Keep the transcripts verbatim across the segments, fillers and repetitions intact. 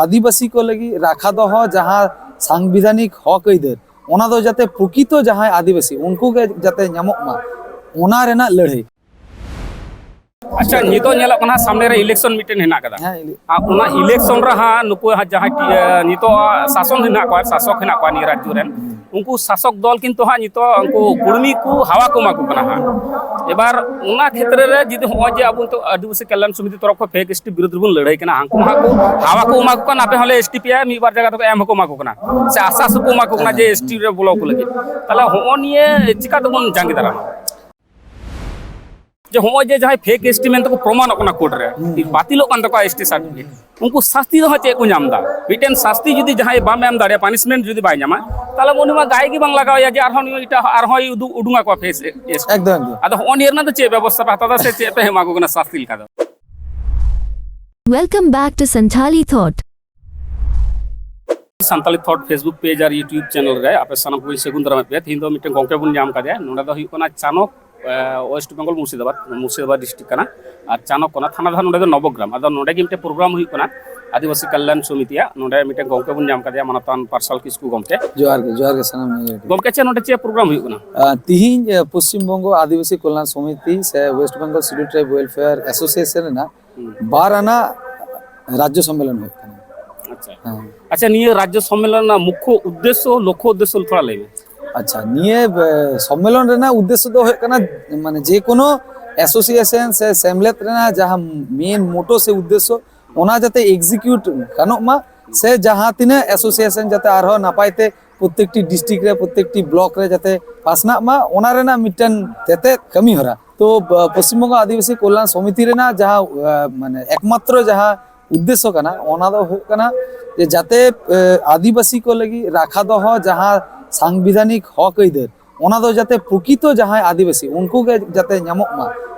ᱟᱹᱫᱤᱵᱟᱹᱥᱤ ᱠᱚ ᱞᱟᱹᱜᱤᱫ ᱨᱟᱠᱷᱟ ᱫᱚᱦᱚ ᱡᱟᱦᱟᱸ ᱥᱟᱝᱵᱤᱫᱷᱟᱱᱤᱠ ᱦᱚᱠ ᱟᱹᱭᱫᱟᱹᱨ, ᱚᱱᱟ ᱫᱚ ᱡᱟᱛᱮ ᱯᱨᱚᱠᱤᱛᱚ ᱡᱟᱦᱟᱸᱭ ᱟᱹᱫᱤᱵᱟᱹᱥᱤ ᱩᱱᱠᱩ ᱜᱮ ᱡᱟᱛᱮ ᱧᱟᱢᱚᱜ ᱢᱟ, ᱚᱱᱟ ᱨᱮᱱᱟᱜ ᱞᱟᱹᱲᱦᱟᱹᱭ᱾ ᱟᱪᱪᱷᱟ, ᱱᱤᱛᱚᱜ ᱧᱮᱞᱚᱜ ᱠᱟᱱᱟ ᱥᱟᱢᱱᱮ ᱨᱮ ᱤᱞᱮᱠᱥᱚᱱ ᱢᱤᱫᱴᱮᱱ ᱦᱮᱱᱟᱜ ᱠᱟᱫᱟ᱾ ᱦᱮᱸ, ᱤᱞᱮ- ᱟᱨ ᱚᱱᱟ ᱤᱞᱮᱠᱥᱚᱱ ᱨᱮ ᱦᱟᱸᱜ ᱱᱩᱠᱩ ᱦᱟᱸᱜ ᱡᱟᱦᱟᱸᱭ ᱴᱤ- ᱱᱤᱛᱚᱜ ᱥᱟᱥᱚᱱ ᱦᱮᱱᱟᱜ ᱠᱚᱣᱟ, ᱥᱟᱥᱚᱠ ᱦᱮᱱᱟᱜ ᱠᱚᱣᱟ ᱱᱤᱭᱟᱹ ᱨᱟᱡᱽᱡᱚ ᱨᱮᱱ, ᱩᱱᱠᱩ ᱥᱟᱥᱚᱠ ᱫᱚᱞ ᱠᱤᱱᱛᱩ ᱦᱟᱸᱜ ᱱᱤᱛᱚᱜ ᱩᱱᱠᱩ ᱠᱩᱲᱢᱤ ᱠᱚ ᱦᱟᱣᱟ ᱠᱚ ᱮᱢᱟ ᱠᱚ ᱠᱟᱱᱟ ᱦᱟᱸᱜ᱾ ᱮᱵᱟᱨ ᱚᱱᱟ ᱠᱷᱮᱛᱨᱮ ᱨᱮ ᱡᱩᱫᱤ ᱦᱚᱸᱜᱼᱚᱭ ᱡᱮ ᱟᱵᱚ ᱱᱤᱛᱚᱜ ᱟᱹᱫᱤᱵᱟᱹᱥᱤ ᱠᱟᱞᱭᱟᱱ ᱥᱚᱢᱤᱛᱤ ᱛᱚᱨᱚᱯ ᱠᱷᱚᱱ ᱯᱷᱮᱠ ᱮᱥᱴᱤ ᱵᱤᱨᱩᱫᱷ ᱨᱮᱵᱚᱱ ᱞᱟᱹᱲᱦᱟᱹᱭ ᱠᱟᱱᱟ, ᱦᱟᱱᱠᱩ ᱦᱟᱸᱜ ᱠᱚ ᱦᱟᱣᱟ ᱠᱚ ᱮᱢᱟ ᱠᱚ ᱠᱟᱱᱟ, ᱟᱯᱮ ᱦᱚᱸᱞᱮ ᱮᱥᱴᱤ ᱯᱮᱭᱟ, ᱢᱤᱫ ᱵᱟᱨ ᱡᱟᱭᱜᱟ ᱫᱚᱠᱚ ᱮᱢ ᱦᱚᱸᱠᱚ ᱮᱢᱟ ᱠᱚ ᱠᱟᱱᱟ, ᱥᱮ ᱟᱥᱟ ᱥᱩᱠᱩ ᱮᱢᱟ ᱠᱚ ᱠᱟᱱᱟ ᱡᱮ ᱮᱥᱴᱤ ᱨᱮ ᱵᱚᱞᱚ ᱠᱚ ᱞᱟᱹᱜᱤᱫ᱾ ᱛᱟᱦᱞᱮ ᱦᱚᱸᱜᱼᱚ ᱱᱤᱭᱟᱹ ᱪᱤᱠᱟ ᱛᱮᱵᱚᱱ ᱡᱟᱸᱜᱮ ᱫᱟᱨᱟᱢᱟ? ᱡᱮ ᱦᱚᱸᱜᱼᱚᱭ ᱡᱮ ᱡᱟᱦᱟᱸᱭ ᱯᱷᱮᱠ ᱮᱥᱴᱤ ᱢᱮᱱᱛᱮ ᱠᱚ ᱯᱨᱚᱢᱟᱱᱚᱜ ᱠᱟᱱᱟ ᱠᱳᱨᱴ ᱨᱮ, ᱦᱩᱸ, ᱦᱩᱸ᱾ ᱵᱟᱹᱛᱤᱞᱚᱜ ᱠᱟᱱ ᱛᱟᱠᱚᱣᱟ ᱮᱥᱴᱤ ᱥᱟᱨᱴᱤᱯᱷᱤᱠᱮᱴ, ᱩᱱᱠᱩ ᱥᱟᱥᱛᱤ ᱫᱚ ᱦᱟᱸᱜ ᱪᱮᱫ ᱠᱚ ᱧᱟᱢ ᱮᱫᱟ? ᱢᱤᱫᱴᱮᱱ ᱥᱟᱥᱛᱤ ᱡᱩᱫᱤ ᱡᱟᱦᱟᱸᱭ ᱵᱟᱢ ᱮᱢ ᱫᱟᱲᱮᱭᱟᱜᱼᱟ, ᱯᱟᱱᱤᱥᱢᱮᱱᱴ ᱡᱩᱫᱤ ᱵᱟᱭ ᱧᱟᱢᱟ, ᱛᱟᱦᱚᱞᱮ ᱩᱱᱤ ᱢᱟ ᱜᱟᱭ ᱜᱮ ᱵᱟᱝ ᱞᱟᱜᱟᱣ ᱮᱭᱟ ᱡᱮ ᱟᱨᱦᱚᱸ ᱱᱩᱭ ᱮᱴᱟᱜ ᱟᱨᱦᱚᱸᱭ ᱩᱫᱩᱜ ᱩᱰᱩᱝ ᱟᱠᱚᱣᱟ ᱯᱷᱮᱥ ᱮᱥᱴᱤ᱾ ᱮᱠᱫᱚᱢ, ᱮᱠᱫᱚᱢ᱾ ᱟᱫᱚ ᱦᱚᱸᱜᱼᱚ ᱱᱤᱭᱟᱹ ᱨᱮᱱᱟᱜ ᱫᱚ ᱪᱮᱫ ᱵᱮᱵᱚᱥᱛᱷᱟ ᱯᱮ ᱦᱟᱛᱟᱣ ᱮᱫᱟ ᱥᱮ ᱪᱮᱫ ᱯᱮ ᱮᱢᱟ ᱠᱚ ᱠᱟᱱᱟ ᱥᱟᱥᱛᱤ ᱞᱮᱠᱟ ᱫᱚ? Welcome back to Santhali Thought. Santhali thought Facebook page ᱟᱨ YouTube ᱪᱮᱱᱮᱞ ᱨᱮ ᱟᱯᱮ ᱥᱟᱱᱟᱢ ᱠᱚᱧ ᱥᱟᱹᱜᱩᱱ ᱫᱟᱨᱟᱢᱮᱫ ᱯᱮᱭᱟ᱾ ᱛᱮᱦᱮᱧ ᱫᱚ ᱢᱤᱫᱴᱮᱱ ᱜᱚᱢᱠᱮ ᱵᱚᱱ ᱧᱟᱢ ᱠᱟᱫᱮᱭᱟ᱾ ᱱᱚᱰᱮ ᱫᱚ ᱦᱩᱭᱩᱜ ᱠᱟᱱᱟ ᱪᱟᱱᱚᱠ, ᱮ, ᱳᱭᱮᱥᱴ ᱵᱮᱝᱜᱚᱞ, ᱢᱩᱨᱥᱤᱫᱟᱵᱟᱫᱽ, ᱢᱩᱨᱥᱤᱫᱟᱵᱟᱫᱽ ᱰᱤᱥᱴᱨᱤᱠᱴ ᱠᱟᱱᱟ᱾ ᱟᱨ ᱪᱟᱱᱚᱠ ᱠᱟᱱᱟ, ᱛᱷᱟᱱᱟ ᱫᱚ ᱱᱚᱰᱮ ᱫᱚ ᱱᱚᱵᱚᱜᱨᱟᱢ᱾ ᱟᱫᱚ ᱱᱚᱰᱮ ᱜᱮ ᱢᱤᱫᱴᱮᱱ ᱯᱨᱳᱜᱨᱟᱢ ᱦᱩᱭᱩᱜ ᱠᱟᱱᱟ ᱟᱹᱫᱤᱵᱟᱹᱥᱤ ᱠᱟᱞᱭᱟᱱ ᱥᱚᱢᱤᱛᱤᱭᱟᱜ᱾ ᱱᱚᱰᱮ ᱢᱤᱫᱴᱮᱱ ᱜᱚᱢᱠᱮ ᱵᱚᱱ ᱧᱟᱢ ᱠᱟᱫᱮᱭᱟ, ᱢᱟᱱᱚᱛᱟᱱ ᱯᱟᱨᱥᱟᱞ ᱠᱤᱥᱠᱩ ᱜᱚᱢᱠᱮ᱾ ᱡᱚᱦᱟᱨ ᱜᱮ, ᱡᱚᱦᱟᱨ ᱜᱮ ᱥᱟᱱᱟᱢ ᱤᱭᱟᱹ ᱜᱮ᱾ ᱜᱚᱢᱠᱮ, ᱪᱮᱫ ᱱᱚᱰᱮ ᱪᱮᱫ ᱯᱨᱳᱜᱨᱟᱢ ᱦᱩᱭᱩᱜ ᱠᱟᱱᱟ? ᱟ, ᱛᱤᱦᱤᱧ, ᱮ, ᱯᱚᱥᱪᱤᱢ ᱵᱚᱝᱜᱚ ᱟᱹᱫᱤᱵᱟᱹᱥᱤ ᱠᱚᱞᱭᱟᱱ ᱥᱚᱢᱤᱛᱤ ᱥᱮ West Bengal schedule tribe welfare association ᱨᱮᱱᱟᱜ ᱦᱩᱸ᱾ ᱵᱟᱨ ᱟᱱᱟᱜ ᱨᱟᱡᱽᱡᱚ ᱥᱚᱢᱢᱮᱞᱚᱱ ᱦᱩᱭᱩᱜ ᱠᱟᱱᱟ᱾ ᱟᱪᱪᱷᱟ᱾ ᱦᱮᱸ᱾ ᱟᱪᱪᱷᱟ, ᱱᱤᱭᱟᱹ ᱨᱟᱡᱽᱡᱚ ᱥᱚᱢᱢᱮᱞᱚᱱ ᱨᱮᱱᱟᱜ ᱢᱩᱠᱠᱷᱚ ᱩᱫᱽᱫᱮᱥᱥᱚ, ᱞᱚᱠᱠᱷᱚ ᱩᱫᱽᱫᱮᱥᱥᱚ ᱛᱷᱚᱲᱟ ᱞᱟᱹᱭ ᱢᱮ᱾ ᱟᱪᱪᱷᱟ, ᱱᱤᱭᱟᱹ, ᱮ, ᱥᱚᱢᱢᱮᱞᱚᱱ ᱨᱮᱱᱟᱜ ᱩᱫᱽᱫᱮᱥᱥᱚ ᱫᱚ ᱦᱩᱭᱩᱜ ᱠᱟᱱᱟ, ᱢᱟᱱᱮ, ᱡᱮ ᱠᱳᱱᱳ ᱮᱥᱳᱥᱤᱭᱮᱥᱚᱱ ᱥᱮ ᱥᱮᱢᱞᱮᱫ ᱨᱮᱱᱟᱜ ᱡᱟᱦᱟᱸ ᱢᱮᱱ ᱢᱳᱴᱳ ᱥᱮ ᱩᱫᱽᱫᱮᱥᱥᱚ, ᱚᱱᱟ ᱡᱟᱛᱮ ᱮᱠᱡᱤᱠᱤᱭᱩᱴ ᱜᱟᱱᱚᱜ ᱢᱟ, ᱥᱮ ᱡᱟᱦᱟᱸ ᱛᱤᱱᱟᱹᱜ ᱮᱥᱳᱥᱤᱭᱮᱥᱚᱱ ᱡᱟᱛᱮ ᱟᱨᱦᱚᱸ ᱱᱟᱯᱟᱭ ᱛᱮ ᱯᱨᱚᱛᱮᱠᱴᱤ ᱰᱤᱥᱴᱨᱤᱠᱴ ᱨᱮ, ᱯᱨᱚᱛᱮᱠᱴᱤ ᱵᱞᱚᱠ ᱨᱮ ᱡᱟᱛᱮ ᱯᱟᱥᱱᱟᱜ ᱢᱟ, ᱚᱱᱟ ᱨᱮᱱᱟᱜ ᱢᱤᱫᱴᱮᱱ ᱛᱮᱛᱮᱫ ᱠᱟᱹᱢᱤ ᱦᱚᱨᱟ᱾ ᱛᱚ, ᱵ-, ᱯᱚᱥᱪᱤᱢ ᱵᱚᱝᱜᱚ ᱟᱹᱫᱤᱵᱟᱹᱥᱤ ᱠᱚᱞᱭᱟᱱ ᱥᱚᱢᱤᱛᱤ ᱨᱮᱱᱟᱜ ᱡᱟᱦᱟᱸ, ᱟ, ᱢᱟᱱᱮ, ᱮᱠᱢᱟᱛᱨᱚ ᱡᱟᱦᱟᱸ ᱩᱫᱽᱫᱮᱥᱥᱚ ᱠᱟᱱᱟ, ᱚᱱᱟ ᱫᱚ ᱦᱩᱭᱩᱜ ᱠᱟᱱᱟ ᱡᱮ ᱡᱟᱛᱮ, ᱮ, ᱟᱹᱫᱤᱵᱟᱹᱥᱤ ᱠᱚ ᱞᱟᱹᱜᱤᱫ ᱨᱟᱠᱷᱟ ᱫᱚᱦᱚ ᱡᱟᱦᱟᱸ ᱥᱟᱝᱵᱤᱫᱷᱟᱱᱤᱠ ᱦᱚᱠ ᱟᱹᱭᱫᱟᱹᱨ, ᱚᱱᱟ ᱫᱚ ᱡᱟᱛᱮ ᱯᱨᱚᱠᱤᱛᱚ ᱡᱟᱦᱟᱸᱭ ᱟᱹᱫᱤᱵᱟᱹᱥᱤ, ᱩᱱᱠᱩ ᱜᱮ ᱡᱟᱛᱮ ᱧᱟᱢᱚᱜ ᱢᱟ,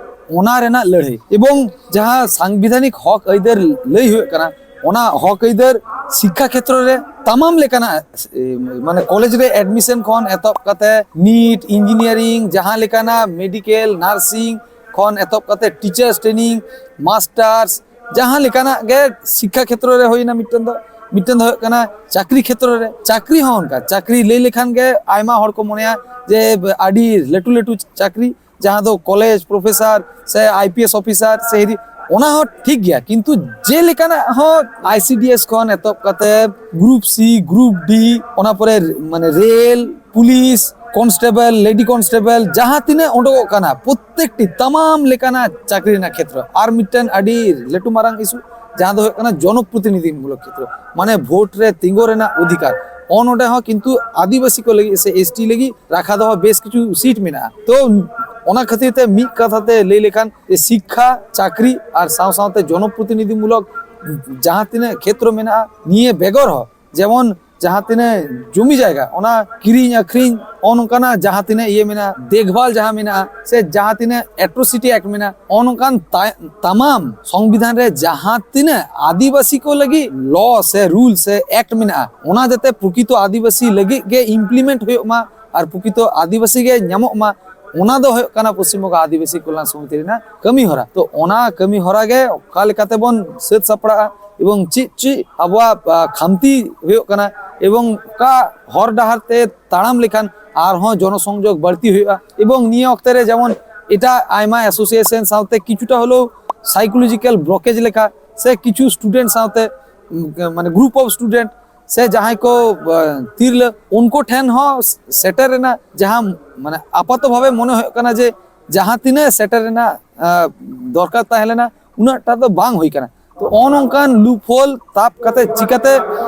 ᱚᱱᱟ ᱨᱮᱱᱟᱜ ᱞᱟᱹᱲᱦᱟᱹᱭ᱾ ᱮᱵᱚᱝ ᱡᱟᱦᱟᱸ ᱥᱟᱝᱵᱤᱫᱷᱟᱱᱤᱠ ᱦᱚᱠ ᱟᱹᱭᱫᱟᱹᱨ ᱞᱟᱹᱭ ᱦᱩᱭᱩᱜ ᱠᱟᱱᱟ, ᱚᱱᱟ ᱦᱚᱠ ᱟᱹᱭᱫᱟᱹᱨ ᱥᱤᱠᱠᱷᱟ ᱠᱷᱮᱛᱨᱚ ᱨᱮ ᱛᱟᱢᱟᱢ ᱞᱮᱠᱟᱱᱟᱜ, ᱮ, ᱢᱟᱱᱮ, ᱠᱚᱞᱮᱡᱽ ᱨᱮ ᱮᱰᱢᱤᱥᱚᱱ ᱠᱷᱚᱱ ᱮᱛᱚᱦᱚᱵ ᱠᱟᱛᱮ ᱱᱤᱴ, ᱤᱧᱡᱤᱱᱤᱭᱟᱨᱤᱝ, ᱡᱟᱦᱟᱸ ᱞᱮᱠᱟᱱᱟᱜ ᱢᱮᱰᱤᱠᱮᱞ, ᱱᱟᱨᱥᱤᱝ ᱠᱷᱚᱱ ᱮᱛᱚᱦᱚᱵ ᱠᱟᱛᱮ ᱴᱤᱪᱟᱨᱥ ᱴᱨᱮᱱᱤᱝ, ᱢᱟᱥᱴᱟᱨᱥ, ᱡᱟᱦᱟᱸ ᱞᱮᱠᱟᱱᱟᱜ ᱜᱮ ᱥᱤᱠᱠᱷᱟ ᱠᱷᱮᱛᱨᱚ ᱨᱮ ᱦᱩᱭᱱᱟ, ᱢᱤᱫᱴᱮᱱ ᱫᱚ ᱢᱤᱫᱴᱮᱱ ᱫᱚ ᱦᱩᱭᱩᱜ ᱠᱟᱱᱟ ᱪᱟᱹᱠᱨᱤ ᱠᱷᱮᱛᱨᱚ ᱨᱮ᱾ ᱪᱟᱹᱠᱨᱤ ᱦᱚᱸ ᱚᱱᱠᱟ, ᱪᱟᱹᱠᱨᱤ ᱞᱟᱹᱭ ᱞᱮᱠᱷᱟᱱ ᱜᱮ ᱟᱭᱢᱟ ᱦᱚᱲ ᱠᱚ ᱢᱚᱱᱮᱭᱟ ᱡᱮ ᱟᱹᱰᱤ ᱞᱟᱹᱴᱩ ᱞᱟᱹᱴᱩ ᱪᱟᱹᱠᱨᱤ, ᱡᱟᱦᱟᱸ ᱫᱚ ᱠᱚᱞᱮᱡᱽ ᱯᱨᱚᱯᱷᱮᱥᱟᱨ ᱥᱮ ᱟᱭ ᱯᱤ ᱮᱥ ᱚᱯᱷᱤᱥᱟᱨ ᱥᱮ ᱦᱤᱨᱤ, ᱚᱱᱟ ᱦᱚᱸ ᱴᱷᱤᱠ ᱜᱮᱭᱟ, ᱠᱤᱱᱛᱩ ᱡᱮ ᱞᱮᱠᱟᱱᱟᱜ ᱦᱚᱸ ᱟᱭ ᱥᱤ ᱰᱤ ᱮᱥ ᱠᱷᱚᱱ ᱮᱛᱚᱦᱚᱵ ᱠᱟᱛᱮ ᱜᱨᱩᱯ ᱥᱤ, ᱜᱨᱩᱯ ᱰᱤ, ᱚᱱᱟ ᱯᱚᱨᱮ ᱢᱟᱱᱮ rail, police, constable, lady constable, ᱡᱟᱦᱟᱸ ᱛᱤᱱᱟᱹᱜ ᱩᱰᱩᱠᱚᱜ ᱠᱟᱱᱟ, ᱯᱨᱚᱛᱛᱮᱠᱴᱤ ᱛᱟᱢᱟᱢ ᱞᱮᱠᱟᱱᱟᱜ ᱪᱟᱹᱠᱨᱤ ᱨᱮᱱᱟᱜ ᱠᱷᱮᱛᱨᱚ᱾ ᱟᱨ ᱢᱤᱫᱴᱮᱱ ᱟᱹᱰᱤ ᱞᱟᱹᱴᱩ ᱢᱟᱨᱟᱝ ᱤᱥᱩ, ᱡᱟᱦᱟᱸ ᱫᱚ ᱦᱩᱭᱩᱜ ᱠᱟᱱᱟ ᱡᱚᱱᱚᱯᱨᱚᱛᱤᱱᱤᱫᱷᱤ ᱢᱩᱞᱚᱠ ᱠᱷᱮᱛᱨᱚ, ᱢᱟᱱᱮ ᱵᱷᱳᱴ ᱨᱮ ᱛᱤᱸᱜᱩ ᱨᱮᱱᱟᱜ ᱚᱫᱷᱤᱠᱟᱨ᱾ ᱚᱱ ᱚᱸᱰᱮ ᱦᱚᱸ ᱠᱤᱱᱛᱩ ᱟᱹᱫᱤᱵᱟᱹᱥᱤ ᱠᱚ ᱞᱟᱹᱜᱤᱫ ᱥᱮ ᱮᱥ ᱴᱤ ᱞᱟᱹᱜᱤᱫ ᱨᱟᱠᱷᱟ ᱫᱚᱦᱚ ᱵᱮᱥ ᱠᱤᱪᱷᱩ ᱥᱤᱴ ᱢᱮᱱᱟᱜᱼᱟ᱾ ᱛᱚ ᱚᱱᱟ ᱠᱷᱟᱹᱛᱤᱨ ᱛᱮ ᱢᱤᱫ ᱠᱟᱛᱷᱟ ᱛᱮ ᱞᱟᱹᱭ ᱞᱮᱠᱷᱟᱱ ᱡᱮ ᱥᱤᱠᱠᱷᱟ, ᱪᱟᱹᱠᱨᱤ ᱟᱨ ᱥᱟᱶ ᱥᱟᱶᱛᱮ ᱡᱚᱱᱚᱯᱨᱚᱛᱤᱱᱤᱫᱷᱤ ᱢᱩᱞᱚᱠ ᱡᱟᱦᱟᱸ ᱛᱤᱱᱟᱹᱜ ᱠᱷᱮᱛᱨᱚ ᱢᱮᱱᱟᱜᱼᱟ, ᱱᱤᱭᱟᱹ ᱵᱮᱜᱚᱨ ᱦᱚᱸ ᱡᱮᱢᱚᱱ ᱡᱟᱦᱟᱸ ᱛᱤᱱᱟᱹᱜ ᱡᱚᱢᱤ ᱡᱟᱭᱜᱟ, ᱚᱱᱟ ᱠᱤᱨᱤᱧ ᱟᱹᱠᱷᱨᱤᱧ, ᱱᱚᱜᱼᱚ ᱱᱚᱝᱠᱟᱱᱟᱜ ᱡᱟᱦᱟᱸ ᱛᱤᱱᱟᱹᱜ ᱤᱭᱟᱹ ᱢᱮᱱᱟᱜᱼᱟ, ᱫᱮᱠᱷᱵᱷᱟᱞ ᱡᱟᱦᱟᱸ ᱢᱮᱱᱟᱜᱼᱟ, ᱥᱮ ᱡᱟᱦᱟᱸ ᱛᱤᱱᱟᱹᱜ ᱮᱴᱨᱳᱥᱤᱴᱤ ᱮᱠᱴ ᱢᱮᱱᱟᱜᱼᱟ, ᱱᱚᱜᱼᱚ ᱱᱚᱝᱠᱟᱱ ᱛᱟ-, ᱛᱟᱢᱟᱢ ᱥᱚᱝᱵᱤᱫᱷᱟᱱ ᱨᱮ ᱡᱟᱦᱟᱸ ᱛᱤᱱᱟᱹᱜ ᱟᱹᱫᱤᱵᱟᱹᱥᱤ ᱠᱚ ᱞᱟᱹᱜᱤᱫ ᱞᱚ ᱥᱮ ᱨᱩᱞ ᱥᱮ ᱮᱠᱴ ᱢᱮᱱᱟᱜᱼᱟ, ᱚᱱᱟ ᱡᱟᱛᱮ ᱯᱨᱚᱠᱤᱛᱚ ᱟᱹᱫᱤᱵᱟᱹᱥᱤ ᱞᱟᱹᱜᱤᱫ ᱜᱮ ᱤᱢᱯᱞᱤᱢᱮᱱᱴ ᱦᱩᱭᱩᱜ ᱢᱟ ᱟᱨ ᱯᱨᱚᱠᱤᱛᱚ ᱟᱹᱫᱤᱵᱟᱹᱥᱤ ᱜᱮ ᱧᱟᱢᱚᱜ ᱢᱟ, ᱚᱱᱟ ᱫᱚ ᱦᱩᱭᱩᱜ ᱠᱟᱱᱟ ᱯᱚᱥᱪᱤᱢ ᱵᱚᱝᱜᱚ ᱟᱹᱫᱤᱵᱟᱹᱥᱤ ᱠᱚᱞᱭᱟᱱ ᱥᱚᱢᱤᱛᱤ ᱨᱮᱱᱟᱜ ᱠᱟᱹᱢᱤ ᱦᱚᱨᱟ᱾ ᱛᱚ ᱚᱱᱟ ᱠᱟᱹᱢᱤ ᱦᱚᱨᱟ ᱜᱮ ᱚᱠᱟ ᱞᱮᱠᱟᱛᱮ ᱵᱚᱱ ᱥᱟᱹᱛ ᱥᱟᱯᱲᱟᱜᱼᱟ ᱮᱵᱚᱝ ᱪᱮᱫ ᱪᱮᱫ ᱟᱵᱚᱣᱟᱜ, ᱟ, ᱠᱷᱟᱢᱛᱤ ᱦᱩᱭᱩᱜ ᱠᱟᱱᱟ ᱮᱵᱚᱝ ᱚᱠᱟ ᱦᱚᱨ ᱰᱟᱦᱟᱨ ᱛᱮ ᱛᱟᱲᱟᱢ ᱞᱮᱠᱷᱟᱱ ᱟᱨᱦᱚᱸ ᱡᱚᱱᱚᱥᱚᱝᱡᱳᱜᱽ ᱵᱟᱹᱲᱛᱤ ᱦᱩᱭᱩᱜᱼᱟ᱾ ᱮᱵᱚᱝ ᱱᱤᱭᱟᱹ ᱚᱠᱛᱮ ᱨᱮ ᱡᱮᱢᱚᱱ ᱮᱴᱟᱜ ᱟᱭᱢᱟ ᱮᱥᱳᱥᱤᱭᱮᱥᱚᱱ ᱥᱟᱶᱛᱮ ᱠᱤᱪᱷᱩᱴᱟ ᱦᱚᱞᱮᱣ ᱥᱟᱭᱠᱳᱞᱚᱡᱤᱠᱟᱞ ᱵᱞᱚᱠᱮᱡᱽ ᱞᱮᱠᱟ ᱥᱮ ᱠᱤᱪᱷᱩ ᱥᱴᱩᱰᱮᱱᱴ ᱥᱟᱶᱛᱮ, ᱩᱢ, ᱢᱟᱱᱮ ᱜᱨᱩᱯ ᱚᱯᱷ ᱥᱴᱩᱰᱮᱱᱴ ᱥᱮ ᱡᱟᱦᱟᱸᱭ ᱠᱚ, ᱟ, ᱛᱤᱨᱞᱟᱹ, ᱩᱱᱠᱩ ᱴᱷᱮᱱ ᱦᱚᱸ ᱥᱮᱴᱮᱨ ᱨᱮᱱᱟᱜ ᱡᱟᱦᱟᱸ ᱢᱟᱱᱮ ᱟᱯᱟᱛᱚ ᱵᱷᱟᱵᱮ ᱢᱚᱱᱮ ᱦᱩᱭᱩᱜ ᱠᱟᱱᱟ ᱡᱮ ᱡᱟᱦᱟᱸ ᱛᱤᱱᱟᱹᱜ ᱥᱮᱴᱮᱨ ᱨᱮᱱᱟᱜ, ᱟ, ᱫᱚᱨᱠᱟᱨ ᱛᱟᱦᱮᱸ ᱞᱮᱱᱟ, ᱩᱱᱟᱹᱜ ᱴᱟ ᱫᱚ ᱵᱟᱝ ᱦᱩᱭ ᱠᱟᱱᱟ᱾ ᱛᱚ ᱱᱚᱜᱼᱚ ᱱᱚᱝᱠᱟᱱ ᱞᱩᱯ ᱦᱳᱞ ᱛᱟᱵ ᱠᱟᱛᱮ ᱪᱤᱠᱟᱛᱮ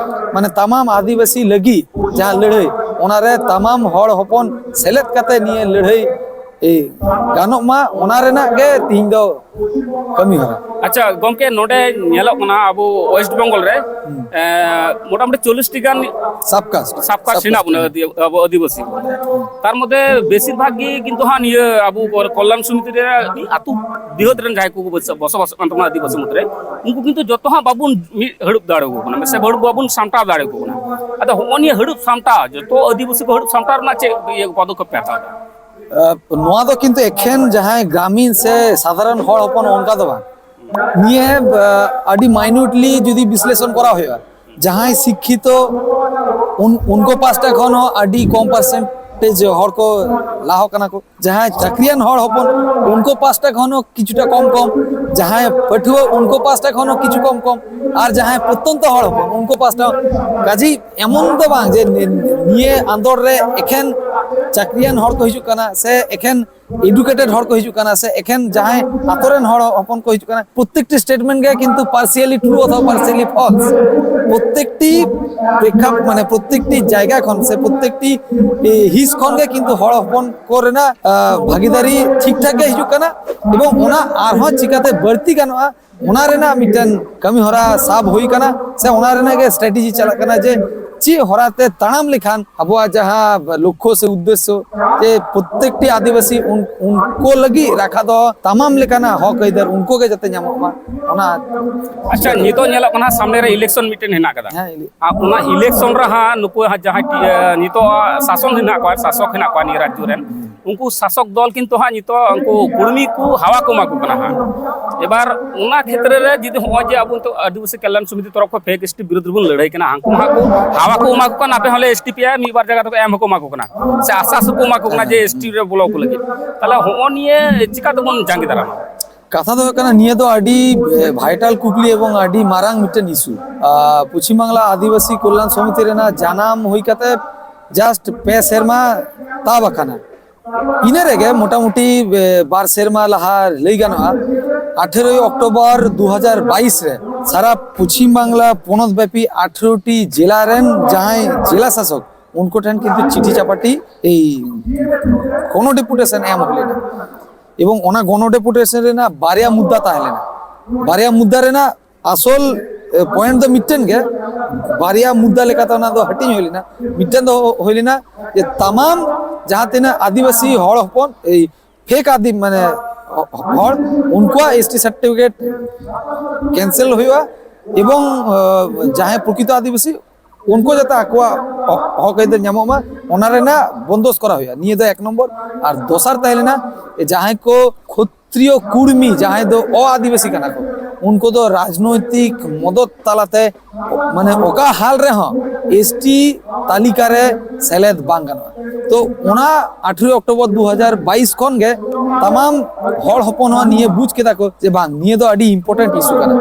ᱢᱟᱱᱮ ᱛᱟᱢᱟᱢ ᱟᱹᱫᱤᱵᱟᱹᱥᱤ ᱞᱟᱹᱜᱤᱫ ᱡᱟᱦᱟᱸ ᱞᱟᱹᱲᱦᱟᱹᱭ, ᱚᱱᱟᱨᱮ ᱛᱟᱢᱟᱢ ᱦᱚᱲ ᱦᱚᱯᱚᱱ ᱥᱮᱞᱮᱫ ᱠᱟᱛᱮ ᱱᱤᱭᱟᱹ ᱞᱟᱹᱲᱦᱟᱹᱭ, ᱮ, ᱜᱟᱱᱚᱜ ᱢᱟ, ᱚᱱᱟ ᱨᱮᱱᱟᱜ ᱜᱮ ᱛᱤᱦᱤᱧ ᱫᱚ ᱠᱟᱹᱢᱤ ᱦᱚᱨᱟ᱾ ᱟᱪᱪᱷᱟ ᱜᱚᱢᱠᱮ, ᱱᱚᱰᱮ ᱧᱮᱞᱚᱜ ᱠᱟᱱᱟ ᱟᱵᱚ ᱳᱭᱮᱥᱴ ᱵᱮᱝᱜᱚᱞ ᱨᱮ, ᱮ, ᱢᱚᱴᱟᱢᱩᱴᱤ ᱪᱚᱞᱞᱤᱥ ᱴᱤ ᱜᱟᱱ ᱥᱟᱵ ᱠᱟᱥᱴ, ᱥᱟᱵ ᱠᱟᱥᱴ ᱥᱟᱵ ᱦᱮᱱᱟᱜ ᱠᱟᱥᱴ ᱵᱚᱱᱟ, ᱢᱮᱱᱟᱜᱼᱟ᱾ ᱟᱹᱫᱤ-, ᱟᱵᱚ ᱟᱹᱫᱤᱵᱟᱹᱥᱤ᱾ ᱛᱟᱨ ᱢᱚᱫᱽᱫᱷᱮ ᱵᱮᱥᱤᱨ ᱵᱷᱟᱜᱽ ᱜᱮ ᱠᱤᱱᱛᱩ ᱦᱟᱸᱜ ᱱᱤᱭᱟᱹ ᱟᱵᱚ ᱠᱚᱞᱭᱟᱱ ᱥᱚᱢᱤᱛᱤ ᱨᱮ ᱟᱹᱛᱩ ᱰᱤᱦᱟᱹᱛ ᱨᱮᱱ ᱡᱟᱦᱟᱸᱭ ᱠᱚ ᱵᱚᱥ-, ᱵᱚᱥᱚᱵᱟᱥᱚᱜ ᱠᱟᱱ ᱛᱟᱵᱚᱱᱟ ᱟᱹᱫᱤᱵᱟᱹᱥᱤ ᱢᱩᱫᱽᱨᱮ, ᱩᱱᱠᱩ ᱠᱤᱱᱛᱩ ᱡᱚᱛᱚ ᱦᱟᱸᱜ ᱵᱟᱵᱚᱱ ᱢᱤᱫ ᱦᱟᱹᱲᱩᱵ ᱫᱟᱲᱮᱭᱟᱠᱚ ᱠᱟᱱᱟ ᱥᱮ ᱵᱟᱵᱚᱱ ᱥᱟᱢᱴᱟᱣ ᱫᱟᱲᱮᱭᱟᱠᱚ ᱠᱟᱱᱟ᱾ ᱟᱫᱚ ᱦᱚᱸᱜᱼᱚ ᱱᱤᱭᱟᱹ ᱦᱟᱹᱲᱩᱵ ᱥᱟᱢᱴᱟᱣ, ᱡᱚᱛᱚ ᱟᱹᱫᱤᱵᱟᱹᱥᱤ ᱠᱚ ᱦᱟᱹᱲᱩᱵ ᱥᱟᱢᱴᱟᱣ ᱨᱮᱱᱟᱜ ᱪᱮᱫ ᱤᱭᱟᱹ ᱯᱚᱫᱚᱠᱷᱮᱯ ᱯᱮ ᱦᱟᱛᱟᱣ ᱮᱫᱟ? ᱟ, ᱱᱚᱣᱟ ᱫᱚ ᱠᱤᱱᱛᱩ ᱮᱠᱷᱮᱱ ᱡᱟᱦᱟᱸᱭ ᱜᱨᱟᱢᱤᱱ ᱥᱮ ᱥᱟᱫᱷᱟᱨᱚᱱ ᱦᱚᱲ ᱦᱚᱯᱚᱱ ᱚᱱᱠᱟ ᱫᱚ ᱵᱟᱝ, ᱱᱤᱭᱟᱹ ᱟᱹᱰᱤ ᱢᱟᱭᱱᱩᱴᱞᱤ ᱡᱩᱫᱤ ᱵᱤᱥᱞᱮᱥᱚᱱ ᱠᱚᱨᱟᱣ ᱦᱩᱭᱩᱜᱼᱟ, ᱡᱟᱦᱟᱸᱭ ᱥᱤᱠᱠᱷᱤᱛᱚ ᱩᱱᱠᱩ ᱯᱟᱥᱴᱟ ᱠᱷᱚᱱ ᱦᱚᱸ ᱟᱹᱰᱤ ᱠᱚᱢ ᱯᱟᱨᱥᱮᱱᱴᱮᱡᱽ ᱦᱚᱲ ᱠᱚ ᱞᱟᱦᱟᱣ ᱠᱟᱱᱟ ᱠᱚ᱾ ᱡᱟᱦᱟᱸᱭ ᱪᱟᱹᱠᱨᱤᱭᱟᱱ ᱦᱚᱲ ᱦᱚᱯᱚᱱ, ᱩᱱᱠᱩ ᱯᱟᱥᱴᱟ ᱠᱷᱚᱱ ᱦᱚᱸ ᱠᱤᱪᱷᱩᱴᱟ ᱠᱚᱢ ᱠᱚᱢ, ᱡᱟᱦᱟᱸᱭ ᱯᱟᱹᱴᱷᱩᱣᱟᱹ, ᱩᱱᱠᱩ ᱯᱟᱥᱴᱟ ᱠᱷᱚᱱ ᱦᱚᱸ ᱠᱤᱪᱷᱩ ᱠᱚᱢ ᱠᱚᱢ, ᱟᱨ ᱡᱟᱦᱟᱸᱭ ᱯᱨᱚᱛᱛᱚᱱᱛᱚ ᱦᱚᱲ ᱦᱚᱯᱚᱱ, ᱩᱱᱠᱩ ᱯᱟᱥᱴᱟ᱾ ᱠᱟᱡᱮ ᱮᱢᱚᱱ ᱫᱚ ᱵᱟᱝ ᱡᱮ ᱱᱤᱭᱟᱹ ᱟᱸᱫᱳᱲ ᱨᱮ ᱮᱠᱷᱮᱱ ᱪᱟᱹᱠᱨᱤᱭᱟᱱ ᱦᱚᱲ ᱠᱚ ᱦᱤᱡᱩᱜ ᱠᱟᱱᱟ ᱥᱮ ᱮᱠᱷᱮᱱ ᱮᱰᱩᱠᱮᱴᱮᱰ ᱦᱚᱲ ᱠᱚ ᱦᱤᱡᱩᱜ ᱠᱟᱱᱟ ᱥᱮ ᱮᱠᱷᱮᱱ ᱡᱟᱦᱟᱸᱭ ᱟᱛᱳ ᱨᱮᱱ ᱦᱚᱲ ᱦᱚᱯᱚᱱ ᱠᱚ ᱦᱤᱡᱩᱜ ᱠᱟᱱᱟ᱾ ᱯᱨᱚᱛᱛᱮᱠᱴᱤ ᱥᱴᱮᱴᱢᱮᱱᱴ ᱜᱮ ᱠᱤᱱᱛᱩ ᱯᱟᱨᱥᱤᱭᱟᱞᱤ ᱴᱨᱩ ᱚᱛᱷᱚᱵᱟ ᱯᱟᱨᱥᱤᱭᱟᱞᱤ ᱯᱷᱚᱞᱥ᱾ ᱯᱨᱚᱛᱛᱮᱠᱴᱤ ᱯᱨᱮᱠᱷᱟᱯ ᱢᱟᱱᱮ ᱯᱨᱚᱛᱛᱮᱠᱴᱤ ᱡᱟᱭᱜᱟ ᱠᱷᱚᱱ ᱥᱮ ᱯᱨᱚᱛᱛᱮᱠᱴᱤ ᱦᱤᱸᱥ ᱠᱷᱚᱱ ᱜᱮ ᱠᱤᱱᱛᱩ ᱦᱚᱲ ᱦᱚᱯᱚᱱ ᱠᱚ ᱨᱮᱱᱟᱜ ᱵᱷᱟᱹᱜᱤᱫᱟᱨᱤ ᱴᱷᱤᱠ ᱴᱷᱟᱠ ᱜᱮ ᱦᱤᱡᱩᱜ ᱠᱟᱱᱟ᱾ ᱮᱵᱚᱝ ᱚᱱᱟ ᱟᱨᱦᱚᱸ ᱪᱤᱠᱟᱛᱮ ᱵᱟᱹᱲᱛᱤ ᱜᱟᱱᱚᱜᱼᱟ, ᱚᱱᱟ ᱨᱮᱱᱟᱜ ᱢᱤᱫᱴᱮᱱ ᱠᱟᱹᱢᱤ ᱦᱚᱨᱟ ᱥᱟᱵ ᱦᱩᱭ ᱠᱟᱱᱟ ᱥᱮ ᱚᱱᱟ ᱨᱮᱱᱟᱜ ᱜᱮ ᱥᱴᱨᱟᱴᱮᱡᱤ ᱪᱟᱞᱟᱜ ᱠᱟᱱᱟ ᱡᱮ ᱪᱮᱫ ᱦᱚᱨᱟᱛᱮ ᱛᱟᱲᱟᱢ ᱞᱮᱠᱷᱟᱱ ᱟᱵᱚᱣᱟᱜ ᱡᱟᱦᱟᱸ ᱞᱚᱠᱠᱷᱚ ᱥᱮ ᱩᱫᱽᱫᱮᱥᱥᱚ ᱡᱮ ᱯᱨᱚᱛᱛᱮᱠᱴᱤ ᱟᱹᱫᱤᱵᱟᱹᱥᱤ ᱩᱱᱠᱩ ᱞᱟᱹᱜᱤᱫ ᱨᱟᱠᱷᱟ ᱫᱚ ᱛᱟᱢᱟᱢ ᱞᱮᱠᱟᱱᱟᱜ ᱦᱚᱠ ᱟᱹᱭᱫᱟᱹᱨ ᱩᱱᱠᱩ ᱜᱮ ᱡᱟᱛᱮ ᱧᱟᱢᱚᱜ ᱢᱟ᱾ ᱚᱱᱟ ᱟᱪᱪᱷᱟ, ᱱᱤᱛᱚᱜ ᱧᱮᱞᱚᱜ ᱠᱟᱱᱟ ᱥᱟᱢᱱᱮ ᱨᱮ ᱤᱞᱮᱠᱥᱚᱱ ᱢᱤᱫᱴᱮᱱ ᱦᱮᱱᱟᱜ ᱟᱠᱟᱫᱟ᱾ ᱦᱮᱸ, ᱤᱞᱮ- ᱟᱨ ᱚᱱᱟ ᱤᱞᱮᱠᱥᱚᱱ ᱨᱮ ᱦᱟᱸᱜ ᱱᱩᱠᱩ ᱦᱟᱸᱜ ᱡᱟᱦᱟᱸᱭ ᱴᱤ- ᱱᱤᱛᱚᱜ ᱥᱟᱥᱚᱱ ᱦᱮᱱᱟᱜ ᱠᱚᱣᱟ, ᱥᱟᱥᱚᱠ ᱦᱮᱱᱟᱜ ᱠᱚᱣᱟ ᱱᱤᱭᱟᱹ ᱨᱟᱡᱽᱡᱚ ᱨᱮᱱ, ᱩᱱᱠᱩ ᱥᱟᱥᱚᱠ ᱫᱚᱞ ᱠᱤᱱᱛᱩ ᱦᱟᱸᱜ ᱱᱤᱛᱚᱜ ᱩᱱᱠᱩ ᱠᱩᱲᱢᱤ ᱠᱚ ᱦᱟᱣᱟ ᱠᱚ ᱮᱢᱟ ᱠᱚ ᱠᱟᱱᱟ ᱦᱟᱸᱜ᱾ ᱮᱵᱟᱨ ᱚᱱᱟ ᱠᱷᱮᱛᱨᱮ ᱨᱮ ᱡᱩᱫᱤ ᱦᱚᱸᱜᱼᱚᱭ ᱡᱮ ᱟᱵᱚ ᱱᱤᱛᱚᱜ ᱟᱹᱫᱤᱵᱟᱹᱥᱤ ᱠᱟᱞᱭᱟᱱ ᱥᱚᱢᱤᱛᱤ ᱛᱚᱨᱚᱯ ᱠᱷᱚᱱ ᱯᱷᱮᱠ ᱮᱥᱴᱤ ᱵᱤᱨᱩᱫᱷ ᱨᱮᱵᱚᱱ ᱞᱟᱹᱲᱦᱟᱹᱭ ᱠᱟᱱᱟ, ᱦᱟᱱᱠᱩ ᱦᱟᱸᱜ ᱠᱚ ᱦᱟᱣᱟ ᱠᱚ ᱮᱢᱟ ᱠᱚ ᱠᱟᱱᱟ, ᱟᱯᱮ ᱦᱚᱸᱞᱮ ᱮᱥᱴᱤ ᱯᱮᱭᱟ, ᱢᱤᱫ ᱵᱟᱨ ᱡᱟᱭᱜᱟ ᱫᱚᱠᱚ ᱮᱢ ᱦᱚᱸᱠᱚ ᱮᱢᱟ ᱠᱚ ᱠᱟᱱᱟ, ᱥᱮ ᱟᱥᱟᱥ ᱦᱚᱸᱠᱚ ᱮᱢᱟ ᱠᱚ ᱠᱟᱱᱟ ᱡᱮ ᱮᱥᱴᱤ ᱨᱮ ᱵᱚᱞᱚ ᱠᱚ ᱞᱟᱹᱜᱤᱫ᱾ ᱛᱟᱦᱚᱞᱮ ᱦᱚᱸᱜᱼᱚ ᱱᱤᱭᱟᱹ ᱪᱤᱠᱟ ᱛᱮᱵᱚᱱ ᱡᱟᱸᱜᱮ ᱫᱟᱨᱟᱢᱟ? ᱠᱟᱛᱷᱟ ᱫᱚ ᱦᱩᱭᱩᱜ ᱠᱟᱱᱟ, ᱱᱤᱭᱟᱹ ᱫᱚ ᱟᱹᱰᱤ ᱵᱷᱟᱭᱴᱟᱞ ᱠᱩᱠᱞᱤ ᱮᱵᱚᱝ ᱟᱹᱰᱤ ᱢᱟᱨᱟᱝ ᱢᱤᱫᱴᱮᱱ ᱤᱥᱩ᱾ ᱯᱚᱪᱷᱤᱢ ᱵᱟᱝᱞᱟ ᱟᱹᱫᱤᱵᱟᱹᱥᱤ ᱠᱚᱞᱭᱟᱱ ᱥᱚᱢᱤᱛᱤ ᱨᱮᱱᱟᱜ ᱡᱟᱱᱟᱢ ᱦᱩᱭ ᱠᱟᱛᱮ ᱡᱟᱥᱴ ᱯᱮ ᱥᱮᱨᱢᱟ ᱛᱟᱵ ᱟᱠᱟᱱᱟ᱾ ᱤᱱᱟᱹ ᱨᱮᱜᱮ ᱢᱚᱴᱟᱢᱩᱴᱤ ᱵᱟᱨ ᱥᱮᱨᱢᱟ ᱞᱟᱦᱟ ᱞᱟᱹᱭ ᱜᱟᱱᱚᱜᱼᱟ, ᱟᱴᱷᱮᱨᱚᱭ ᱚᱠᱴᱳᱵᱚᱨ ᱫᱩ ᱦᱟᱡᱟᱨ ᱵᱟᱭᱤᱥ ᱨᱮ ᱥᱟᱨᱟ ᱯᱚᱪᱷᱤᱢ ᱵᱟᱝᱞᱟ ᱯᱚᱱᱚᱛ ᱵᱮᱯᱤ ᱟᱴᱷᱮᱨᱚ ᱴᱤ ᱡᱮᱞᱟ ᱨᱮᱱ ᱡᱟᱦᱟᱸᱭ ᱡᱮᱞᱟ ᱥᱟᱥᱚᱠ, ᱩᱱᱠᱩ ᱴᱷᱮᱱ ᱠᱤᱱᱛᱩ ᱪᱤᱴᱷᱤ ᱪᱟᱯᱟᱴᱤ ᱮᱭ ᱜᱚᱱᱚ ᱰᱮᱯᱩᱴᱮᱥᱚᱱ ᱮᱢ ᱦᱩᱭ ᱞᱮᱱᱟ᱾ ᱮᱵᱚᱝ ᱚᱱᱟ ᱜᱚᱱᱚ ᱰᱮᱯᱩᱴᱮᱥᱚᱱ ᱨᱮᱱᱟᱜ ᱵᱟᱨᱭᱟ ᱢᱩᱫᱽᱫᱟ ᱛᱟᱦᱮᱸ ᱞᱮᱱᱟ᱾ ᱵᱟᱨᱭᱟ ᱢᱩᱫᱽᱫᱟ ᱨᱮᱱᱟᱜ ᱟᱥᱚᱞ ᱯᱚᱭᱮᱱᱴ ᱫᱚ ᱢᱤᱫᱴᱮᱱ ᱜᱮ, ᱵᱟᱨᱭᱟ ᱢᱩᱫᱽᱫᱟ ᱞᱮᱠᱟᱛᱮ ᱚᱱᱟ ᱫᱚ ᱦᱟᱹᱴᱤᱧ ᱦᱩᱭ ᱞᱮᱱᱟ᱾ ᱢᱤᱫᱴᱮᱱ ᱫᱚ ᱦᱩᱭ ᱞᱮᱱᱟ ᱡᱮ ᱛᱟᱢᱟᱢ ᱡᱟᱦᱟᱸ ᱛᱤᱱᱟᱹᱜ ᱟᱹᱫᱤᱵᱟᱹᱥᱤ ᱦᱚᱲ ᱦᱚᱯᱚᱱ, ᱮᱭ ᱯᱷᱮᱠ ᱟᱹᱫᱤᱢ ᱢᱟᱱᱮ ᱦᱚᱲ, ᱩᱱᱠᱩᱣᱟᱜ ᱮᱥᱴᱤ ᱥᱟᱨᱴᱤᱯᱷᱤᱠᱮᱴ ᱠᱮᱱᱥᱮᱞ ᱦᱩᱭᱩᱜᱼᱟ ᱮᱵᱚᱝ ᱡᱟᱦᱟᱸᱭ ᱯᱨᱚᱠᱨᱤᱛᱚ ᱟᱹᱫᱤᱵᱟᱹᱥᱤ ᱩᱱᱠᱩ ᱡᱟᱛᱮ ᱟᱠᱚᱣᱟᱜ ᱦᱚᱠ ᱟᱹᱭᱫᱟᱹᱨ ᱧᱟᱢᱚᱜ ᱢᱟ, ᱚᱱᱟ ᱨᱮᱱᱟᱜ ᱵᱚᱱᱫᱳᱵᱚᱥᱛ ᱠᱚᱨᱟᱣ ᱦᱩᱭᱩᱜᱼᱟ᱾ ᱱᱤᱭᱟᱹ ᱫᱚ ᱮᱠ ᱱᱚᱢᱵᱚᱨ᱾ ᱟᱨ ᱫᱚᱥᱟᱨ ᱛᱟᱦᱮᱸ ᱞᱮᱱᱟ ᱡᱟᱦᱟᱸᱭ ᱠᱚ ᱠᱷᱩᱫ ᱠᱷᱚᱛᱨᱤᱭᱚ ᱠᱩᱲᱢᱤ ᱡᱟᱦᱟᱸᱭ ᱫᱚ ᱚ ᱟᱹᱫᱤᱵᱟᱹᱥᱤ ᱠᱟᱱᱟ ᱠᱚ, ᱩᱱᱠᱩ ᱫᱚ ᱨᱟᱡᱽᱱᱳᱭᱛᱤᱠ ᱢᱚᱫᱚᱛ ᱛᱟᱞᱟᱛᱮ, ᱢᱟᱱᱮ, ᱚᱠᱟ ᱦᱟᱞ ᱨᱮᱦᱚᱸ ᱮᱥᱴᱤ ᱛᱟᱹᱞᱤᱠᱟ ᱨᱮ ᱥᱮᱞᱮᱫ ᱵᱟᱝ ᱜᱟᱱᱚᱜᱼᱟ᱾ ᱛᱚ, ᱚᱱᱟ ᱟᱴᱷᱨᱚ ᱚᱠᱴᱳᱵᱚᱨ ᱫᱩ ᱦᱟᱡᱟᱨ ᱵᱟᱭᱤᱥ ᱠᱷᱚᱱ ᱜᱮ ᱛᱟᱢᱟᱢ ᱦᱚᱲ ᱦᱚᱯᱚᱱ ᱦᱚᱸ ᱱᱤᱭᱟᱹ ᱵᱩᱡᱽ ᱠᱮᱫᱟ ᱠᱚ ᱡᱮ ᱵᱟᱝ, ᱱᱤᱭᱟᱹ ᱫᱚ ᱟᱹᱰᱤ important issue ᱠᱟᱱᱟ᱾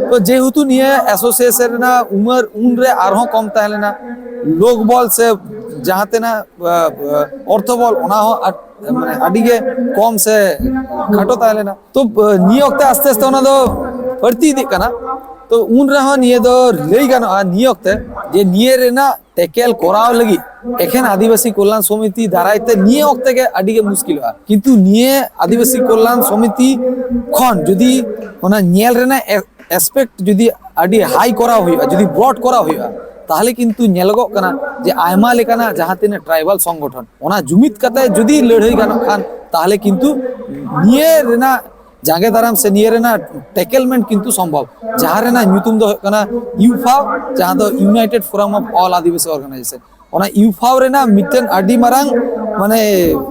ᱛᱚ, ᱡᱮᱦᱮᱛᱩ ᱱᱤᱭᱟᱹ association ᱨᱮᱱᱟᱜ ᱩᱢᱟᱹᱨ ᱩᱱᱨᱮ ᱟᱨᱦᱚᱸ ᱠᱚᱢ ᱛᱟᱦᱮᱸ ᱞᱮᱱᱟ, ᱞᱳᱠ ᱵᱚᱞ ᱥᱮ ᱡᱟᱦᱟᱸ ᱛᱮᱱᱟᱜ, ᱟ, ᱟ, ᱚᱨᱛᱷᱚ ᱵᱚᱞ, ᱚᱱᱟ ᱦᱚᱸ ᱟᱹᱰ-, ᱢᱟᱱᱮ, ᱟᱹᱰᱤ ᱜᱮ ᱠᱚᱢ ᱥᱮ ᱠᱷᱟᱴᱚ ᱛᱟᱦᱮᱸ ᱞᱮᱱᱟ᱾ ᱛᱚ, ᱟ, ᱱᱤᱭᱟᱹ ᱚᱠᱛᱮ ᱟᱥᱛᱮ ᱟᱥᱛᱮ ᱚᱱᱟ ᱫᱚ ᱵᱟᱹᱲᱛᱤ ᱤᱫᱤᱜ ᱠᱟᱱᱟ᱾ ᱛᱚ, ᱩᱱ ᱨᱮᱦᱚᱸ ᱱᱤᱭᱟᱹ ᱫᱚ ᱞᱟᱹᱭ ᱜᱟᱱᱚᱜᱼᱟ, ᱱᱤᱭᱟᱹ ᱚᱠᱛᱮ ᱡᱮ ᱱᱤᱭᱟᱹ ᱨᱮᱱᱟᱜ ᱴᱮᱠᱮᱞ ᱠᱚᱨᱟᱣ ᱞᱟᱹᱜᱤᱫ ᱮᱠᱷᱮᱱ ᱟᱹᱫᱤᱵᱟᱹᱥᱤ ᱠᱚᱞᱭᱟᱱ ᱥᱚᱢᱤᱛᱤ ᱫᱟᱨᱟᱭ ᱛᱮ ᱱᱤᱭᱟᱹ ᱚᱠᱛᱮ ᱜᱮ ᱟᱹᱰᱤ ᱜᱮ ᱢᱩᱥᱠᱤᱞᱚᱜᱼᱟ᱾ ᱠᱤᱱᱛᱩ ᱱᱤᱭᱟᱹ ᱟᱹᱫᱤᱵᱟᱹᱥᱤ ᱠᱚᱞᱭᱟᱱ ᱥᱚᱢᱤᱛᱤ ᱠᱷᱚᱱ ᱡᱩᱫᱤ ᱚᱱᱟ ᱧᱮᱞ ᱨᱮᱱᱟᱜ ᱮ-, aspect ᱡᱩᱫᱤ ᱟᱹᱰᱤ high ᱠᱚᱨᱟᱣ ᱦᱩᱭᱩᱜᱼᱟ, ᱡᱩᱫᱤ broad ᱠᱚᱨᱟᱣ ᱦᱩᱭᱩᱜᱼᱟ, ᱛᱟᱦᱚᱞᱮ ᱠᱤᱱᱛᱩ ᱧᱮᱞᱚᱜᱚᱜ ᱠᱟᱱᱟ ᱡᱮ ᱟᱭᱢᱟ ᱞᱮᱠᱟᱱᱟᱜ ᱡᱟᱦᱟᱸ ᱛᱤᱱᱟᱹᱜ tribal ᱥᱚᱝᱜᱚᱴᱷᱚᱱ, ᱚᱱᱟ ᱡᱩᱢᱤᱫ ᱠᱟᱛᱮ ᱡᱩᱫᱤ ᱞᱟᱹᱲᱦᱟᱹᱭ ᱜᱟᱱᱚᱜ ᱠᱷᱟᱱ, ᱛᱟᱦᱚᱞᱮ ᱠᱤᱱᱛᱩ ᱱᱤᱭᱟᱹ ᱨᱮᱱᱟᱜ ᱡᱟᱸᱜᱮ ᱫᱟᱨᱟᱢ ᱥᱮ ᱱᱤᱭᱟᱹ ᱨᱮᱱᱟᱜ tacklement ᱠᱤᱱᱛᱩ ᱥᱚᱢᱵᱷᱚᱵ, ᱡᱟᱦᱟᱸ ᱨᱮᱱᱟᱜ ᱧᱩᱛᱩᱢ ᱫᱚ ᱦᱩᱭᱩᱜ ᱠᱟᱱᱟ ᱭᱩᱯᱷᱟᱣ, ᱡᱟᱦᱟᱸ ᱫᱚ United Forum of All Adivasi Organization᱾ ᱚᱱᱟ ᱭᱩᱯᱷᱟᱣ ᱨᱮᱱᱟᱜ ᱢᱤᱫᱴᱮᱱ ᱟᱹᱰᱤ ᱢᱟᱨᱟᱝ, ᱢᱟᱱᱮ,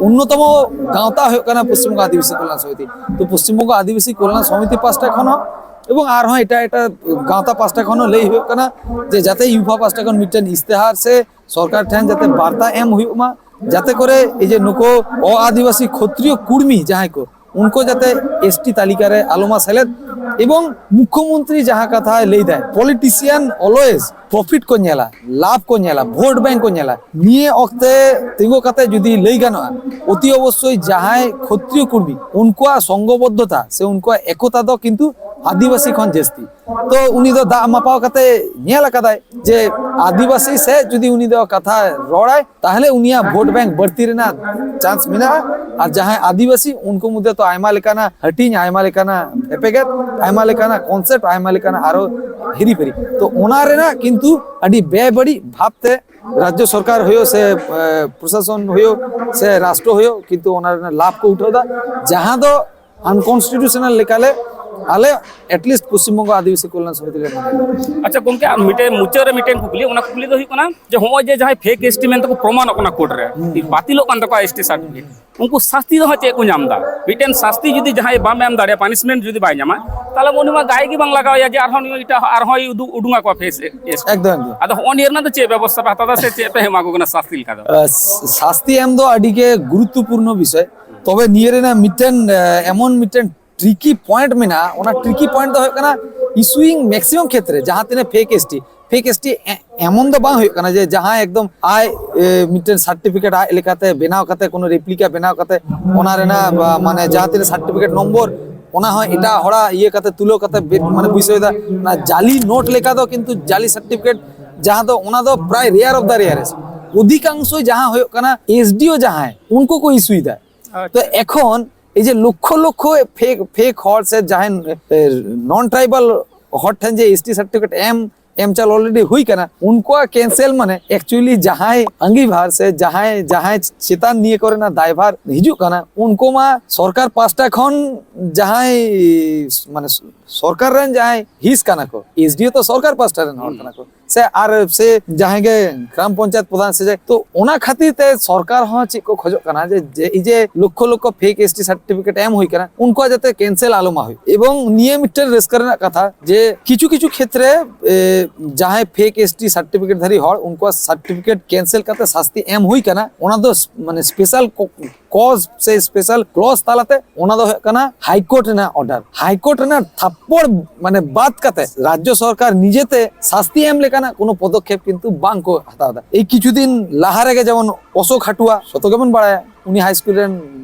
ᱚᱱᱱᱚᱛᱚᱢᱚ ᱜᱟᱶᱛᱟ ᱦᱩᱭᱩᱜ ᱠᱟᱱᱟ ᱯᱚᱥᱪᱤᱢ ᱵᱚᱝᱜᱚ ᱟᱹᱫᱤᱵᱟᱹᱥᱤ ᱠᱚᱞᱭᱟᱱ ᱥᱚᱢᱤᱛᱤ᱾ ᱛᱚ, ᱯᱚᱥᱪᱤᱢ ᱵᱚᱝᱜᱚ ᱟᱹᱫᱤᱵᱟᱹᱥᱤ ᱠᱚᱞᱭᱟᱱ ᱥᱚᱢᱤᱛᱤ ᱯᱟᱥᱴᱟ ᱠᱷᱚᱱ ᱦᱚᱸ ᱮᱵᱚᱝ ᱟᱨᱦᱚᱸ ᱮᱴᱟᱜ ᱮᱴᱟᱜ ᱜᱟᱶᱛᱟ ᱯᱟᱥᱴᱟ ᱠᱷᱚᱱ ᱦᱚᱸ ᱞᱟᱹᱭ ᱦᱩᱭᱩᱜ ᱠᱟᱱᱟ ᱡᱮ ᱡᱟᱛᱮ ᱭᱩᱯᱷᱟ ᱯᱟᱥᱴᱟ ᱠᱷᱚᱱ ᱢᱤᱫᱴᱮᱱ ᱤᱥᱛᱤᱦᱟᱨ ᱥᱮ ᱥᱚᱨᱠᱟᱨ ᱴᱷᱮᱱ ᱡᱟᱛᱮ ᱵᱟᱨᱛᱟ ᱮᱢ ᱦᱩᱭᱩᱜ ᱢᱟ, ᱡᱟᱛᱮ ᱠᱚᱨᱮ ᱮᱭ ᱡᱮ ᱱᱩᱠᱩ ᱚ ᱟᱹᱫᱤᱵᱟᱹᱥᱤ ᱠᱷᱚᱛᱨᱤᱭᱚ ᱠᱩᱲᱢᱤ ᱡᱟᱦᱟᱸᱭ ᱠᱚ, ᱩᱱᱠᱩ ᱡᱟᱛᱮ ᱮᱥᱴᱤ ᱛᱟᱹᱞᱤᱠᱟ ᱨᱮ ᱟᱞᱚ ᱢᱟ ᱥᱮᱞᱮᱫ᱾ ᱮᱵᱚᱝ ᱢᱩᱠᱷᱭᱚᱢᱚᱱᱛᱨᱤ ᱡᱟᱦᱟᱸ ᱠᱟᱛᱷᱟᱭ ᱞᱟᱹᱭ ᱫᱟᱭ, politician always profit ᱠᱚ ᱧᱮᱞᱟ, ᱞᱟᱵᱷ ᱠᱚ ᱧᱮᱞᱟ, vote bank ᱠᱚ ᱧᱮᱞᱟ᱾ ᱱᱤᱭᱟᱹ ᱚᱠᱛᱮ ᱛᱤᱸᱜᱩ ᱠᱟᱛᱮ ᱡᱩᱫᱤ ᱞᱟᱹᱭ ᱜᱟᱱᱚᱜᱼᱟ, ᱚᱛᱤ ᱚᱵᱚᱥᱥᱳᱭ ᱡᱟᱦᱟᱸᱭ ᱠᱷᱚᱛᱨᱤᱭᱚ ᱠᱩᱲᱢᱤ, ᱩᱱᱠᱩᱣᱟᱜ ᱥᱚᱝᱜᱷᱚᱵᱚᱫᱽᱫᱷᱚᱛᱟ ᱥᱮ ᱩᱱᱠᱩᱣᱟᱜ ᱮᱠᱚᱛᱟ ᱫᱚ ᱠᱤᱱᱛᱩ ᱟᱹᱫᱤᱵᱟᱹᱥᱤ ᱠᱷᱚᱱ ᱡᱟᱹᱥᱛᱤ᱾ ᱛᱚ, ᱩᱱᱤ ᱫᱚ ᱫᱟᱜ ᱢᱟᱯᱟᱣ ᱠᱟᱛᱮ ᱧᱮᱞ ᱟᱠᱟᱫᱟᱭ ᱡᱮ ᱟᱹᱫᱤᱵᱟᱹᱥᱤ ᱥᱮᱫ ᱡᱩᱫᱤ ᱩᱱᱤ ᱫᱚ ᱠᱟᱛᱷᱟ ᱨᱚᱲᱟᱭ, ᱛᱟᱦᱚᱞᱮ ᱩᱱᱤᱭᱟᱜ vote bank ᱵᱟᱹᱲᱛᱤ ᱨᱮᱱᱟᱜ chance ᱢᱮᱱᱟᱜᱼᱟ᱾ ᱟᱨ ᱡᱟᱦᱟᱸᱭ ᱟᱹᱫᱤᱵᱟᱹᱥᱤ, ᱩᱱᱠᱩ ᱢᱚᱫᱽᱫᱷᱮ ᱛᱚ ᱟᱭᱢᱟ ᱞᱮᱠᱟᱱᱟᱜ ᱦᱟᱹᱴᱤᱧ, ᱟᱭᱢᱟ ᱞᱮᱠᱟᱱᱟᱜ ᱮᱯᱮᱜᱮᱛ, ᱟᱭᱢᱟ ᱞᱮᱠᱟᱱᱟᱜ concept, ᱟᱭᱢᱟ ᱞᱮᱠᱟᱱᱟᱜ ᱟᱨᱚ ᱦᱤᱨᱤ ᱯᱷᱤᱨᱤ᱾ ᱛᱚ, ᱚᱱᱟ ᱨᱮᱱᱟᱜ ᱠᱤᱱᱛᱩ ᱟᱹᱰᱤ ᱵᱮᱵᱟᱹᱲᱤᱡ ᱵᱷᱟᱵᱽᱛᱮ ᱨᱟᱡᱽᱡᱚ ᱥᱚᱨᱠᱟᱨ ᱦᱩᱭᱩᱜ ᱥᱮ, ᱮ, ᱯᱨᱚᱥᱟᱥᱚᱱ ᱦᱩᱭᱩᱜ ᱥᱮ ᱨᱟᱥᱴᱨᱚ ᱦᱩᱭᱩᱜ, ᱠᱤᱱᱛᱩ ᱚᱱᱟ ᱨᱮᱱᱟᱜ ᱞᱟᱵᱷ ᱠᱚ ᱩᱴᱷᱟᱹᱣ ᱮᱫᱟ, ᱡᱟᱦᱟᱸ ᱫᱚ unconstitutional ᱞᱮᱠᱟᱞᱮ ᱟᱞᱮ ᱮᱴᱞᱤᱥᱴ ᱯᱚᱥᱪᱤᱢ ᱵᱚᱝᱜᱚ ᱟᱹᱫᱤᱵᱟᱹᱥᱤ ᱠᱚᱞᱭᱟᱱ ᱥᱚᱢᱤᱛᱤ ᱞᱮ ᱢᱚᱱᱮᱭᱟ᱾ ᱟᱪᱪᱷᱟ ᱜᱚᱢᱠᱮ, ᱟᱨ ᱢᱤᱫᱴᱮᱱ ᱢᱩᱪᱟᱹᱫ ᱨᱮ ᱢᱤᱫᱴᱮᱱ ᱠᱩᱠᱞᱤ, ᱚᱱᱟ ᱠᱩᱠᱞᱤ ᱫᱚ ᱦᱩᱭᱩᱜ ᱠᱟᱱᱟ ᱡᱮ ᱱᱚᱜᱼᱚᱭ ᱡᱮ ᱡᱟᱦᱟᱸᱭ ᱯᱷᱮᱠ ᱮᱥᱴᱤ ᱢᱮᱱᱛᱮ ᱠᱚ ᱯᱨᱚᱢᱟᱱᱚᱜ ᱠᱟᱱᱟ ᱠᱳᱨᱴ ᱨᱮ, ᱦᱩᱸ᱾ ᱵᱟᱹᱛᱤᱞᱚᱜ ᱠᱟᱱ ᱛᱟᱠᱚᱣᱟ ᱮᱥᱴᱤ ᱥᱟᱨᱴᱤᱯᱷᱤᱠᱮᱴ, ᱩᱱᱠᱩ ᱥᱟᱥᱛᱤ ᱫᱚ ᱦᱟᱸᱜ ᱪᱮᱫ ᱠᱚ ᱧᱟᱢ ᱮᱫᱟ? ᱢᱤᱫᱴᱮᱱ ᱥᱟᱥᱛᱤ ᱡᱩᱫᱤ ᱡᱟᱦᱟᱸᱭ ᱵᱟᱢ ᱮᱢ ᱫᱟᱲᱮᱭᱟᱜᱼᱟ, ᱯᱟᱱᱤᱥᱢᱮᱱᱴ ᱡᱩᱫᱤ ᱵᱟᱭ ᱧᱟᱢᱟ, ᱛᱟᱦᱚᱞᱮ ᱩᱱᱤ ᱢᱟ ᱜᱟᱭ ᱜᱮ ᱵᱟᱝ ᱞᱟᱜᱟᱣ ᱮᱭᱟ ᱡᱮ ᱟᱨᱦᱚᱸ ᱱᱩᱭ ᱮᱴᱟᱜ ᱟᱨᱦᱚᱸᱭ ᱩᱫᱩᱜ ᱩᱰᱩᱝ ᱟᱠᱚᱣᱟ ᱯᱷᱮᱥ ᱮᱥᱴᱤ᱾ ᱮᱠᱫᱚᱢ, ᱮᱠᱫᱚᱢ᱾ ᱟᱫᱚ ᱦᱚᱸᱜᱼᱚ ᱱᱤᱭᱟᱹ ᱨᱮᱱᱟᱜ ᱫᱚ ᱪᱮᱫ ᱵᱮᱵᱚᱥᱛᱷᱟ ᱯᱮ ᱦᱟᱛᱟᱣ ᱮᱫᱟ ᱥᱮ ᱪᱮᱫ ᱯᱮ ᱮᱢᱟ ᱠᱚ ᱠᱟᱱᱟ ᱥᱟᱥᱛᱤ ᱞᱮᱠᱟ ᱫᱚ? ᱟᱸ, ᱥᱟᱥᱛᱤ ᱮᱢ ᱫᱚ ᱟᱹᱰᱤ ᱜᱮ ᱜᱩᱨᱩᱛᱛᱚᱯᱩᱨᱱᱚ ᱵᱤᱥᱚᱭ᱾ ᱛᱚᱵᱮ ᱱᱤᱭᱟᱹ ᱨᱮᱱᱟᱜ ᱢᱤᱫᱴᱮᱱ, ᱟᱸ, ᱮᱢᱚᱱ ᱢᱤᱫᱴᱮᱱ ᱴᱨᱤᱠᱤ ᱯᱚᱭᱮᱱᱴ ᱢᱮᱱᱟᱜᱼᱟ᱾ ᱚᱱᱟ ᱴᱨᱤᱠᱤ ᱯᱚᱭᱮᱱᱴ ᱫᱚ ᱦᱩᱭᱩᱜ ᱠᱟᱱᱟ, ᱤᱥᱩᱭᱤᱝ ᱢᱮᱠᱥᱤᱢᱟᱢ ᱠᱷᱮᱛᱨᱮ ᱡᱟᱦᱟᱸ ᱛᱤᱱᱟᱹᱜ ᱯᱷᱮᱠ ᱮᱥᱴᱤ, ᱯᱷᱮᱠ ᱮᱥᱴᱤ ᱮ-, ᱮᱢᱚᱱ ᱫᱚ ᱵᱟᱝ ᱦᱩᱭᱩᱜ ᱠᱟᱱᱟ ᱡᱮ ᱡᱟᱦᱟᱸᱭ ᱮᱠᱫᱚᱢ ᱟᱡ, ᱮ, ᱢᱤᱫᱴᱮᱱ ᱥᱟᱨᱴᱤᱯᱷᱤᱠᱮᱴ ᱟᱡ ᱞᱮᱠᱟᱛᱮ ᱵᱮᱱᱟᱣ ᱠᱟᱛᱮ, ᱠᱳᱱᱳ ᱨᱮᱯᱞᱤᱠᱟ ᱵᱮᱱᱟᱣ ᱠᱟᱛᱮ, ᱚᱱᱟ ᱨᱮᱱᱟᱜ, ᱵᱟ, ᱢᱟᱱᱮ ᱡᱟᱦᱟᱸ ᱛᱤᱱᱟᱹᱜ ᱥᱟᱨᱴᱤᱯᱷᱤᱠᱮᱴ ᱱᱚᱢᱵᱚᱨ, ᱚᱱᱟ ᱦᱚᱸ ᱮᱴᱟᱜ ᱦᱚᱲᱟᱜ ᱤᱭᱟᱹ ᱠᱟᱛᱮ, ᱛᱩᱞᱟᱹᱣ ᱠᱟᱛᱮ ᱵᱮ-, ᱢᱟᱱᱮ ᱵᱩᱡᱷᱟᱹᱣ ᱮᱫᱟ᱾ ᱚᱱᱟ ᱡᱟᱞᱤ ᱱᱳᱴ ᱞᱮᱠᱟ ᱫᱚ ᱠᱤᱱᱛᱩ ᱡᱟᱞᱤ ᱥᱟᱨᱴᱤᱯᱷᱤᱠᱮᱴ ᱡᱟᱦᱟᱸ ᱫᱚ, ᱚᱱᱟ ᱫᱚ ᱯᱨᱟᱭ ᱨᱮᱭᱟᱨ ᱚᱯᱷ ᱫᱟ ᱨᱮᱭᱟᱨᱮᱥᱴ᱾ ᱚᱫᱷᱤᱠᱟᱝᱥᱚ ᱡᱟᱦᱟᱸ ᱦᱩᱭᱩᱜ ᱠᱟᱱᱟ ᱮᱥᱰᱤᱳ ᱡᱟᱦᱟᱸᱭ, ᱩᱱᱠᱩ ᱠᱚ ᱤᱥᱩᱭᱮᱫᱟ᱾ ᱟᱪᱪᱷᱟ᱾ ᱛᱚ ᱮᱠᱷᱚᱱ ᱮ ᱡᱮ ᱞᱚᱠᱷᱚ ᱞᱚᱠᱷᱚ ᱯᱷᱮᱠ, ᱯᱷᱮᱠ ᱦᱚᱲ ᱥᱮ ᱡᱟᱦᱟᱸᱭ, ᱮ, ᱱᱚᱱ ᱴᱨᱟᱭᱵᱟᱞ ᱦᱚᱲ ᱴᱷᱮᱱ ᱡᱮ ᱮᱥᱴᱤ ᱥᱟᱨᱴᱤᱯᱷᱤᱠᱮᱴ ᱮᱢ, ᱮᱢ ᱪᱟᱞ ᱚᱞᱨᱮᱰᱤ ᱦᱩᱭ ᱠᱟᱱᱟ, ᱩᱱᱠᱩᱣᱟᱜ ᱠᱮᱱᱥᱮᱞ ᱢᱟᱱᱮ ᱮᱠᱪᱩᱭᱮᱞᱤ ᱡᱟᱦᱟᱸᱭ ᱟᱸᱜᱤᱵᱷᱟᱨ ᱥᱮ ᱡᱟᱦᱟᱸᱭ, ᱡᱟᱦᱟᱸᱭ ᱪᱮᱛᱟᱱ ᱱᱤᱭᱟᱹ ᱠᱚᱨᱮᱱᱟᱜ ᱫᱟᱭᱵᱷᱟᱨ ᱦᱤᱡᱩᱜ ᱠᱟᱱᱟ, ᱩᱱᱠᱩ ᱢᱟ ᱥᱚᱨᱠᱟᱨ ᱯᱟᱥᱴᱟ ᱠᱷᱚᱱ ᱡᱟᱦᱟᱸᱭ, ᱢᱟᱱᱮ ᱥᱚᱨᱠᱟᱨ ᱨᱮᱱ ᱡᱟᱦᱟᱸᱭ ᱦᱤᱸᱥ ᱠᱟᱱᱟ ᱠᱚ, ᱮᱥᱰᱤᱳ ᱛᱚ ᱥᱚᱨᱠᱟᱨ ᱯᱟᱥᱴᱟ ᱨᱮᱱ ᱦᱚᱲ ᱦᱩᱸ᱾ ᱠᱟᱱᱟ ᱠᱚ, ᱥᱮ ᱟᱨ ᱥᱮ ᱡᱟᱦᱟᱸᱭ ᱜᱮ ᱜᱨᱟᱢ ᱯᱚᱧᱪᱟᱭᱮᱛ ᱯᱨᱚᱫᱷᱟᱱ ᱥᱮ ᱡᱟᱦᱟᱸᱭ, ᱛᱚ ᱚᱱᱟ ᱠᱷᱟᱹᱛᱤᱨ ᱛᱮ ᱥᱚᱨᱠᱟᱨ ᱦᱚᱸ ᱪᱮᱫ ᱠᱚ ᱠᱷᱚᱡᱚᱜ ᱠᱟᱱᱟ ᱡᱮ, ᱡᱮ ᱮ ᱡᱮ ᱞᱚᱠᱷᱚ ᱞᱚᱠᱷᱚ ᱯᱷᱮᱠ ᱮᱥᱴᱤ ᱥᱟᱨᱴᱤᱯᱷᱤᱠᱮᱴ ᱮᱢ ᱦᱩᱭ ᱠᱟᱱᱟ, ᱩᱱᱠᱩᱣᱟᱜ ᱡᱟᱛᱮ ᱠᱮᱱᱥᱮᱞ ᱟᱞᱚ ᱢᱟ ᱦᱩᱭᱩᱜ᱾ ᱮᱵᱚᱝ ᱱᱤᱭᱟᱹ ᱢᱤᱫᱴᱮᱱ ᱨᱟᱹᱥᱠᱟᱹ ᱨᱮᱱᱟᱜ ᱠᱟᱛᱷᱟ ᱡᱮ ᱠᱤᱪᱷᱩ ᱠᱤᱪᱷᱩ ᱠᱷᱮᱛᱨᱮ, ᱮ, ᱡᱟᱦᱟᱸᱭ ᱯᱷᱮᱠ ᱮᱥᱴᱤ ᱥᱟᱨᱴᱤᱯᱷᱤᱠᱮᱴ ᱫᱷᱟᱨᱤ ᱦᱚᱲ, ᱩᱱᱠᱩᱣᱟᱜ ᱥᱟᱨᱴᱤᱯᱷᱤᱠᱮᱴ ᱠᱮᱱᱥᱮᱞ ᱠᱟᱛᱮ ᱥᱟᱥᱛᱤ ᱮᱢ ᱦᱩᱭ ᱠᱟᱱᱟ, ᱚᱱᱟ ᱫᱚ ᱢᱟᱱᱮ ᱥᱯᱮᱥᱟᱞ ᱠᱚ-, ᱠᱚᱡᱽ ᱥᱮ ᱥᱯᱮᱥᱟᱞ ᱠᱞᱚᱡᱽ ᱛᱟᱞᱟᱛᱮ ᱚᱱᱟ ᱫᱚ ᱦᱩᱭᱩᱜ ᱠᱟᱱᱟ ᱦᱟᱭ ᱠᱳᱨᱴ ᱨᱮᱱᱟᱜ ᱚᱨᱰᱟᱨ᱾ ᱦᱟᱭ ᱠᱳᱨᱴ ᱨᱮᱱᱟᱜ ᱛᱷᱟᱯᱯᱚᱲ ᱢᱟᱱᱮ ᱵᱟᱫ ᱠᱟᱛᱮ ᱨᱟᱡᱽᱡᱚ ᱥᱚᱨᱠᱟᱨ ᱱᱤᱡᱮᱛᱮ ᱥᱟᱥᱛᱤ ᱮᱢ ᱞᱮᱠᱟᱱᱟᱜ ᱠᱳᱱᱳ ᱯᱚᱫᱚᱠᱷᱮᱯ ᱠᱤᱱᱛᱩ ᱵᱟᱝ ᱠᱚ ᱦᱟᱛᱟᱣ ᱮᱫᱟ᱾ ᱮᱭ ᱠᱤᱪᱷᱩ ᱫᱤᱱ ᱞᱟᱦᱟ ᱨᱮᱜᱮ ᱡᱮᱢᱚᱱ ᱚᱥᱳᱠ ᱦᱟᱴᱩᱣᱟ, ᱡᱚᱛᱚ ᱜᱮᱵᱚᱱ ᱵᱟᱲᱟᱭᱟ, ᱩᱱᱤ ᱦᱟᱭ ᱥᱠᱩᱞ ᱨᱮᱱ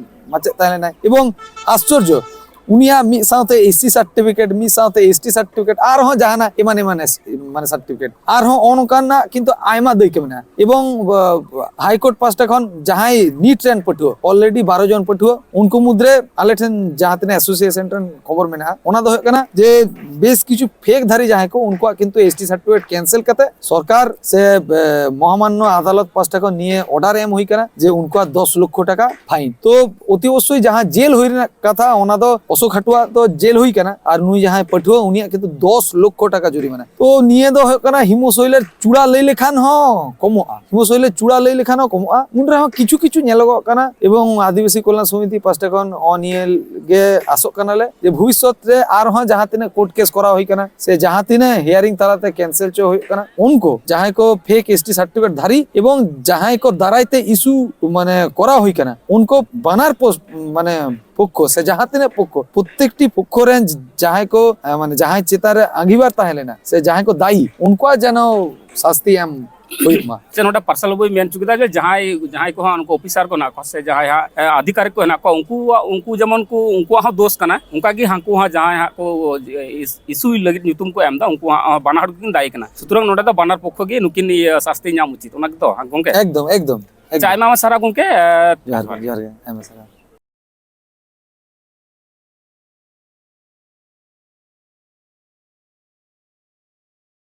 ᱢᱟᱪᱮᱫ ᱛᱟᱦᱮᱸ ᱞᱮᱱᱟᱭ, ᱮᱵᱚᱝ ᱟᱥᱪᱚᱨᱡᱚ, ᱩᱱᱤᱭᱟᱜ ᱢᱤᱫ ᱥᱟᱶᱛᱮ ᱮᱥᱥᱤ ᱥᱟᱨᱴᱤᱯᱷᱤᱠᱮᱴ, ᱢᱤᱫ ᱥᱟᱶᱛᱮ ᱮᱥᱴᱤ ᱥᱟᱨᱴᱤᱯᱷᱤᱠᱮᱴ, ᱟᱨᱦᱚᱸ ᱡᱟᱦᱟᱱᱟᱜ ᱮᱢᱟᱱ ᱮᱢᱟᱱ ᱮᱥ-, ᱢᱟᱱᱮ ᱥᱟᱨᱴᱤᱯᱷᱤᱠᱮᱴ, ᱟᱨᱦᱚᱸ ᱱᱚᱜᱼᱚ ᱱᱚᱝᱠᱟᱱᱟᱜ ᱠᱤᱱᱛᱩ ᱟᱭᱢᱟ ᱫᱟᱹᱭᱠᱟᱹ ᱢᱮᱱᱟᱜᱼᱟ᱾ ᱮᱵᱚᱝ, ᱟ, ᱦᱟᱭ ᱠᱳᱨᱴ ᱯᱟᱥᱴᱟ ᱠᱷᱚᱱ ᱡᱟᱦᱟᱸᱭ ᱱᱤᱴ ᱨᱮᱱ ᱯᱟᱹᱴᱷᱩᱣᱟᱹ, ᱚᱞᱨᱮᱰᱤ ᱵᱟᱨᱚ ᱡᱚᱱ ᱯᱟᱹᱴᱷᱩᱣᱟᱹ, ᱩᱱᱠᱩ ᱢᱩᱫᱽᱨᱮ ᱟᱞᱮ ᱴᱷᱮᱱ ᱡᱟᱦᱟᱸ ᱛᱤᱱᱟᱹᱜ ᱮᱥᱳᱥᱤᱭᱮᱥᱚᱱ ᱴᱷᱮᱱ ᱠᱷᱚᱵᱚᱨ ᱢᱮᱱᱟᱜᱼᱟ, ᱚᱱᱟ ᱫᱚ ᱦᱩᱭᱩᱜ ᱠᱟᱱᱟ ᱡᱮ ᱵᱮᱥ ᱠᱤᱪᱷᱩ ᱯᱷᱮᱠ ᱫᱷᱟᱨᱤ ᱡᱟᱦᱟᱸᱭ ᱠᱚ, ᱩᱱᱠᱩᱣᱟᱜ ᱠᱤᱱᱛᱩ ᱮᱥᱴᱤ ᱥᱟᱨᱴᱤᱯᱷᱤᱠᱮᱴ ᱠᱮᱱᱥᱮᱞ ᱠᱟᱛᱮ ᱥᱚᱨᱠᱟᱨ ᱥᱮ, ᱮ, ᱢᱚᱦᱟᱢᱟᱱᱱᱚ ᱟᱫᱟᱞᱚᱛ ᱯᱟᱥᱴᱟ ᱠᱷᱚᱱ ᱱᱤᱭᱟᱹ ᱚᱨᱰᱟᱨ ᱮᱢ ᱦᱩᱭ ᱠᱟᱱᱟ ᱡᱮ ᱩᱱᱠᱩᱣᱟᱜ ᱫᱚᱥ ᱞᱚᱠᱠᱷᱚ ᱴᱟᱠᱟ ᱯᱷᱟᱭᱤᱱ᱾ ᱛᱚ ᱚᱛᱤ ᱚᱵᱚᱥᱥᱳᱭ ᱡᱟᱦᱟᱸ ᱡᱮᱞ ᱦᱩᱭ ᱨᱮᱱᱟᱜ ᱠᱟᱛᱷᱟ, ᱚᱱᱟ ᱫᱚ ᱚᱥᱳᱠ ᱦᱟᱴᱩᱣᱟᱜ ᱫᱚ ᱡᱮᱞ ᱦᱩᱭ ᱠᱟᱱᱟ, ᱟᱨ ᱱᱩᱭ ᱡᱟᱦᱟᱸᱭ ᱯᱟᱹᱴᱷᱩᱣᱟᱹ, ᱩᱱᱤᱭᱟᱜ ᱠᱤᱱᱛᱩ ᱫᱚᱥ ᱞᱚᱠᱠᱷᱚ ᱴᱟᱠᱟ ᱡᱩᱨᱤᱢᱟᱱᱟ᱾ ᱛᱚ ᱱᱤᱭᱟᱹ ᱫᱚ ᱦᱩᱭᱩᱜ ᱠᱟᱱᱟ ᱦᱤᱢᱳᱥᱳᱭᱞᱮᱨ ᱪᱩᱲᱟ ᱞᱟᱹᱭ ᱞᱮᱠᱷᱟᱱ ᱦᱚᱸ ᱠᱚᱢᱚᱜᱼᱟ, ᱦᱤᱢᱳᱥᱳᱭᱞᱮᱨ ᱪᱩᱲᱟ ᱞᱟᱹᱭ ᱞᱮᱠᱷᱟᱱ ᱦᱚᱸ ᱠᱚᱢᱚᱜᱼᱟ᱾ ᱩᱱ ᱨᱮᱦᱚᱸ ᱠᱤᱪᱷᱩ ᱠᱤᱪᱷᱩ ᱧᱮᱞᱚᱜᱚᱜ ᱠᱟᱱᱟ, ᱮᱵᱚᱝ ᱟᱹᱫᱤᱵᱟᱹᱥᱤ ᱠᱚᱞᱭᱟᱱ ᱥᱚᱢᱤᱛᱤ ᱯᱟᱥᱴᱟ ᱠᱷᱚᱱ ᱱᱚᱜᱼᱚ ᱱᱤᱭᱟᱹ ᱜᱮ ᱟᱥᱚᱜ ᱠᱟᱱᱟᱞᱮ ᱡᱮ ᱵᱷᱚᱵᱤᱥᱥᱚᱛ ᱨᱮ ᱟᱨᱦᱚᱸ ᱡᱟᱦᱟᱸ ᱛᱤᱱᱟᱹᱜ ᱠᱳᱨᱴ ᱠᱮᱥ ᱠᱚᱨᱟᱣ ᱦᱩᱭ ᱠᱟᱱᱟ ᱥᱮ ᱡᱟᱦᱟᱸ ᱛᱤᱱᱟᱹᱜ ᱦᱤᱭᱟᱨᱤᱝ ᱛᱟᱞᱟᱛᱮ ᱠᱮᱱᱥᱮᱞ ᱦᱚᱪᱚ ᱦᱩᱭᱩᱜ ᱠᱟᱱᱟ, ᱩᱱᱠᱩ ᱡᱟᱦᱟᱸᱭ ᱠᱚ ᱯᱷᱮᱠ ᱮᱥ ᱴᱤ ᱥᱟᱨᱴᱤᱯᱷᱤᱠᱮᱴ ᱫᱷᱟᱨᱤ ᱮᱵᱚᱝ ᱡᱟᱦᱟᱸᱭ ᱠᱚ ᱫᱟᱨᱟᱭ ᱛᱮ ᱤᱥᱩ ᱢᱟᱱᱮ ᱠᱚᱨᱟᱣ ᱦᱩᱭ ᱠᱟᱱᱟ, ᱩᱱᱠᱩ ᱵᱟᱱᱟᱨ ᱯᱳᱥ ᱢᱟᱱᱮ ᱯᱚᱠᱠᱷᱚ ᱥᱮ ᱡᱟᱦᱟᱸ ᱛᱤᱱᱟᱹᱜ ᱯᱚᱠᱠᱷᱚ, ᱯᱨᱚᱛᱮᱠᱴᱤ ᱯᱚᱠᱠᱷᱚ ᱨᱮᱱ ᱡᱟᱦᱟᱸᱭ ᱠᱚ, ᱮ, ᱢᱟᱱᱮ ᱡᱟᱦᱟᱸᱭ ᱪᱮᱛᱟᱱ ᱨᱮ ᱟᱸᱜᱤᱵᱷᱟᱨ ᱛᱟᱦᱮᱸ ᱞᱮᱱᱟ ᱥᱮ ᱡᱟᱦᱟᱸᱭ ᱠᱚ ᱫᱟᱭᱤ, ᱩᱱᱠᱩᱣᱟᱜ ᱡᱮᱱᱚ ᱥᱟᱥᱛᱤ ᱮᱢ ᱦᱩᱭᱩᱜ ᱢᱟ᱾ ᱥᱮ ᱱᱚᱰᱮ ᱯᱟᱨᱥᱟᱞ ᱵᱟᱹᱵᱩᱭ ᱢᱮᱱ ᱦᱚᱪᱚ ᱠᱮᱫᱟ ᱡᱮ ᱡᱟᱦᱟᱸᱭ, ᱡᱟᱦᱟᱸᱭ ᱠᱚ ᱦᱟᱸᱜ ᱩᱱᱠᱩ ᱚᱯᱷᱤᱥᱟᱨ ᱠᱚ ᱦᱮᱱᱟᱜ ᱠᱚᱣᱟ ᱥᱮ ᱡᱟᱦᱟᱸᱭ ᱦᱟᱸᱜ, ᱮ, ᱟᱫᱷᱤᱠᱟᱨᱤᱠ ᱠᱚ ᱦᱮᱱᱟᱜ ᱠᱚᱣᱟ, ᱩᱱᱠᱩᱣᱟᱜ, ᱩᱱᱠᱩ ᱡᱮᱢᱚᱱ ᱠᱚ, ᱩᱱᱠᱩᱣᱟᱜ ᱦᱚᱸ ᱫᱳᱥ ᱠᱟᱱᱟ, ᱚᱱᱠᱟ ᱜᱮ ᱦᱟᱹᱱᱠᱩ ᱦᱚᱸ ᱡᱟᱦᱟᱸᱭ ᱦᱟᱸᱜ ᱠᱚ ᱤᱥᱩᱭ ᱞᱟᱹᱜᱤᱫ ᱧᱩᱛᱩᱢ ᱠᱚ ᱮᱢ ᱮᱫᱟ, ᱩᱱᱠᱩᱣᱟᱜ ᱦᱚᱸ ᱵᱟᱱᱟ ᱦᱚᱲ ᱜᱮᱠᱤᱱ ᱫᱟᱭᱤ ᱠᱟᱱᱟ᱾ ᱥᱩᱛᱚᱨᱟᱝ ᱱᱚᱰᱮ ᱫᱚ ᱵᱟᱱᱟᱨ ᱯᱚᱠᱠᱷᱚ ᱜᱮ ᱱᱩᱠᱤᱱ ᱤᱭᱟᱹ ᱥᱟᱥᱛᱤ ᱧᱟᱢ ᱩᱪᱤᱛ, ᱚᱱᱟ ᱜᱮᱛᱚ ᱦᱟᱸᱜ ᱜᱚᱝᱠᱮ? ᱮᱠᱫᱚᱢ, ᱮᱠᱫᱚᱢ, ᱟᱪᱪᱷᱟ, ᱮᱠᱫᱚᱢ᱾ ᱟᱭᱢᱟ ᱟᱭᱢᱟ ᱥᱟᱨᱦᱟᱣ ᱜᱚᱝᱠᱮ, ᱮ, ᱡᱚᱦᱟᱨ ᱜᱮ, ᱡᱚᱦᱟᱨ ᱜᱮ, ᱟᱭᱢᱟ ᱥᱟᱨᱦᱟᱣ᱾